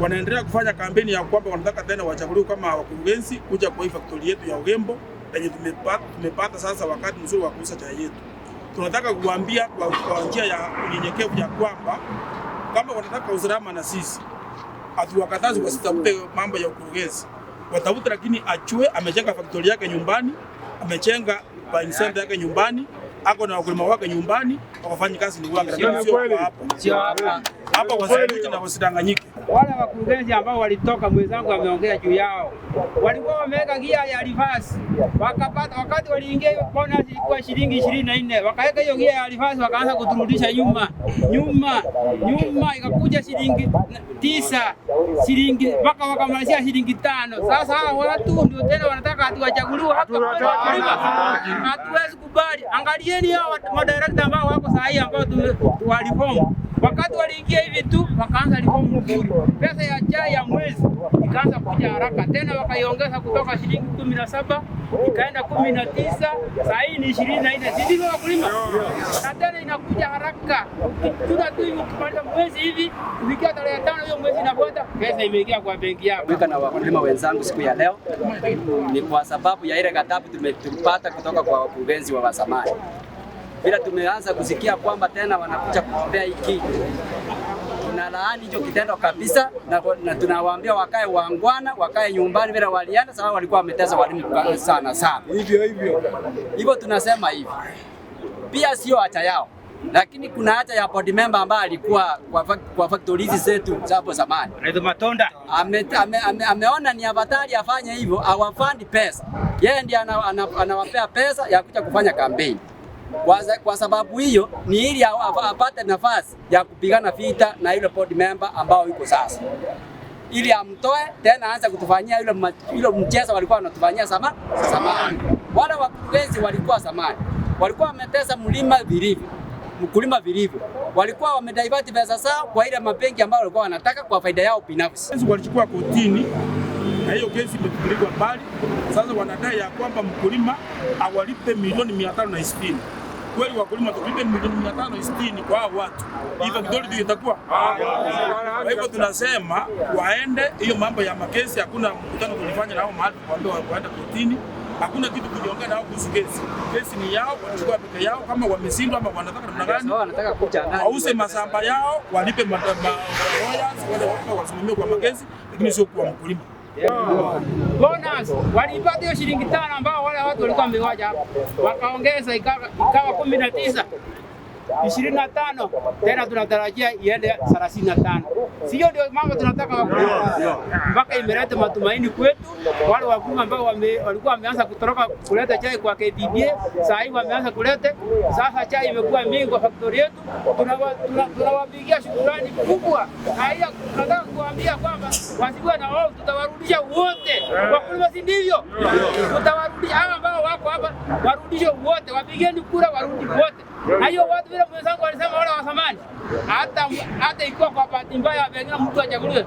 Wanaendelea kufanya kampeni ya kwamba wanataka tena wachaguliwe kama wakurugenzi kuja kwa hii factory yetu ya Ugembo yenye tumepata sasa wakati mzuri wa kuuza chai yetu. Tunataka kuambia kwa njia ya unyenyekevu ya kwamba kama wanataka usalama na sisi hatuwakatazi wasitafute mambo ya ukurugenzi, watafute, lakini achue amejenga factory yake nyumbani, amejenga buying center yake nyumbani, ako na wakulima wake nyumbani, wakafanya kazi ni wake, lakini sio kwa hapa. Sio hapa. Hapa wasikuje na wasidanganyike. Wale wakurugenzi ambao walitoka, mwenzangu ameongea juu yao, walikuwa wameweka gia ya reverse, wakapata wakati waliingia hiyo bonus ilikuwa shilingi 24, wakaweka hiyo gia ya reverse, wakaanza kuturudisha nyuma nyuma nyuma, ikakuja shilingi 9 shilingi mpaka wakamalizia shilingi 5. Sasa hawa watu ndio tena wanataka ati wachaguliwe hapa kweli wakulima? Hatuwezi kubali. Angalieni hao madirekta ambao wako saa hii ambao wa reform. Wakati waliingia hivi tu wakaanza reform nzuri, pesa ya chai ya mwezi ikaanza kuja haraka tena, wakaiongeza kutoka shilingi 17 ikaenda 19, saa hii ni 24, si ndivyo wakulima? Na tena inakuja haraka, tuna tu hivi, ukimaliza mwezi hivi, kufikia tarehe 5 hiyo mwezi inafuata, pesa imeingia kwa benki yako. Wika na wakulima wenzangu siku ya leo ni kwa sababu ya ile ghadhabu tulipata kutoka kwa wakurugenzi wa zamani. Bila tumeanza kusikia kwamba tena wanakuja kugombea hiki, tunalaani hicho kitendo kabisa, na tunawaambia wakae waangwana, wakae nyumbani vile walienda, sababu walikuwa wametesa walimu sana sana. Hivyo hivyo. Hivyo tunasema hivi, pia sio haja yao, lakini kuna haja ya board member ambaye alikuwa kwa factory hizi zetu za hapo zamani. Redo Matonda Ameona ni afadhali afanye hivyo, awafandi pesa. Yeye ndiye anawapea pesa ya kuja kufanya kampeni. Kwa sababu hiyo ni ili apate nafasi ya kupigana vita na yule board member ambao yuko sasa, ili amtoe tena aanze kutufanyia yule mchezo walikuwa wanatufanyia zamani. Wale wakurugenzi walikuwa zamani walikuwa wametesa mlima vilivyo, mkulima vilivyo, walikuwa wamedivert pesa zao kwa ile mabenki ambayo walikuwa wanataka kwa faida yao binafsi. Kesi walichukua kotini na hiyo kesi imetupiliwa mbali. Sasa wanadai ya kwamba mkulima awalipe milioni 560. Kweli wakulima tulipe milioni 560 kwa hao watu, hivyo kidole ndio itakuwa. Kwa hivyo tunasema waende hiyo mambo ya makesi, hakuna mkutano tulifanya nao mahali kuambia waende kotini. Hakuna kitu kujiongea nao kuhusu kesi. Kesi ni yao, walichukua peke yao, kama wameshindwa ama wanataka namna gani, Sasa wanataka kuja ndani wauze mashamba yao, walipe lawyers, wale watu wasimamie kwa makesi, lakini sio kwa mkulima. Bonus walipata hiyo shilingi 5 ambao wale watu walikuwa wamewaja hapo, wakaongeza ikawa 19 25, tena tunatarajia iende 35. Sio ndio mambo tunataka wakulima, mpaka imeleta matumaini kwetu. Wale wakulima ambao walikuwa wameanza kutoroka kuleta chai kwa KTDA, saa hii wameanza kuleta. Sasa chai imekuwa mingi kwa factory yetu, tunawapigia shukrani kubwa, na hiyo tunataka kuambia kwamba wasikuwe na hofu, tutawarudisha wote wakulima, si ndivyo? Tutawarudisha hawa ambao wako hapa, warudishe wote, wapigeni kura, warudi wote. Na hiyo watu vile mwenzangu alisema wale wa zamani, hata ikiwa kwa bahati mbaya pengine mtu achaguliwe,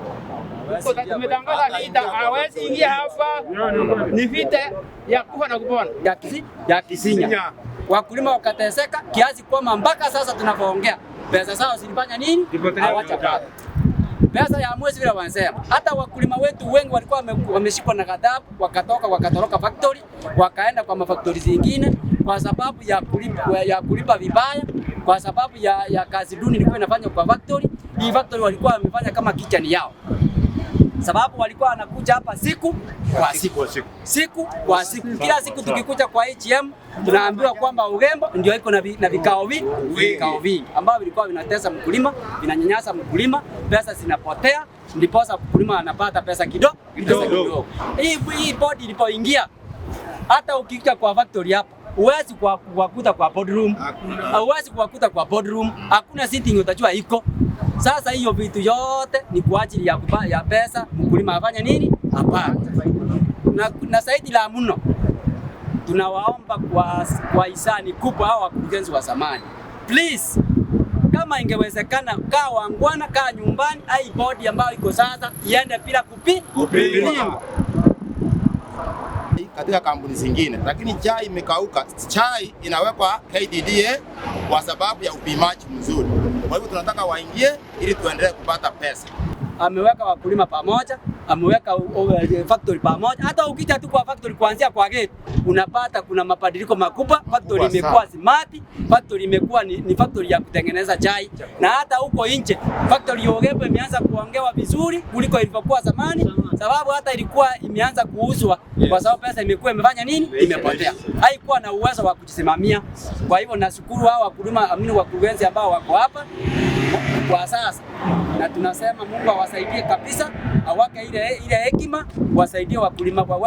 tumetangaza vita, hawezi ingia hapa, ni vita ya kufa na kupona ya Kisinya. Wakulima wakateseka kiasi kwamba mpaka sasa tunapoongea pesa zao zilifanya nini? Hawajapata pesa ya mwezi vile wanasema. Hata wakulima wetu wengi walikuwa wameshikwa na ghadhabu, wakatoka wakatoroka factory, wakaenda kwa mafactory zingine kwa sababu ya kulipa vibaya, kwa sababu ya kazi duni ilikuwa inafanywa kwa factory. Hii factory walikuwa wamefanya kama kitchen yao, sababu walikuwa wanakuja hapa siku kwa siku, siku kwa siku, kila siku tukikuja kwa AGM tunaambiwa kwamba Ugembo ndio iko na vikao vingi ambavyo vilikuwa vinatesa mkulima, vinanyanyasa mkulima, pesa zinapotea, ndiposa mkulima anapata pesa kidogo kidogo. Hii board ilipoingia, hata ukija kwa factory hapa huwezi kuwakuta kwa boardroom, huwezi kuwakuta kwa boardroom, hakuna sitting utajua iko. Sasa hiyo vitu yote ni kwa ajili ya pesa, mkulima afanye nini? Hapana. Na zaidi la mno tunawaomba kwa hisani kubwa hao wakurugenzi wa zamani, please, kama ingewezekana, kaa wangwana, kaa nyumbani, ai bodi ambayo iko sasa iende bila kupingwa katika kampuni zingine, lakini chai imekauka. Chai inawekwa KTDA kwa sababu ya upimaji mzuri. Kwa hivyo tunataka waingie ili tuendelee kupata pesa. Ameweka wakulima pamoja, ameweka factory pamoja. Hata ukija tu kwa factory kuanzia kwa gate unapata kuna mabadiliko makubwa. Factory imekuwa smart, factory imekuwa ni factory ya kutengeneza chai, na hata huko nje factory ya Ogembo imeanza kuongewa vizuri kuliko ilivyokuwa zamani, sababu hata ilikuwa imeanza kuuzwa kwa sababu pesa imekuwa imefanya nini, imepotea, haikuwa na uwezo wa kujisimamia. Kwa hivyo nashukuru hao wakulima, amini wakurugenzi ambao wako hapa kwa sasa, na tunasema Mungu awasaidie kabisa, awake ile ile hekima, wasaidie wakulima kwa